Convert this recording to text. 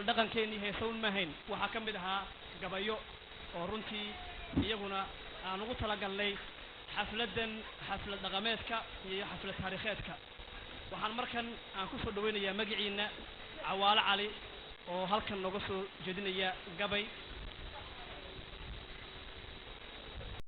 Dhaqankeenii heesown mahayn, waxaa ka mid ahaa gabayo oo runtii iyaguna aan ugu talagalnay xafladdan, xaflad dhaqameedka iyo xaflad taariikheedka. Waxaan markan aan kusoo dhaweynayaa magaciina Cawaalo Cali oo halkan nooga soo jeedinaya gabay.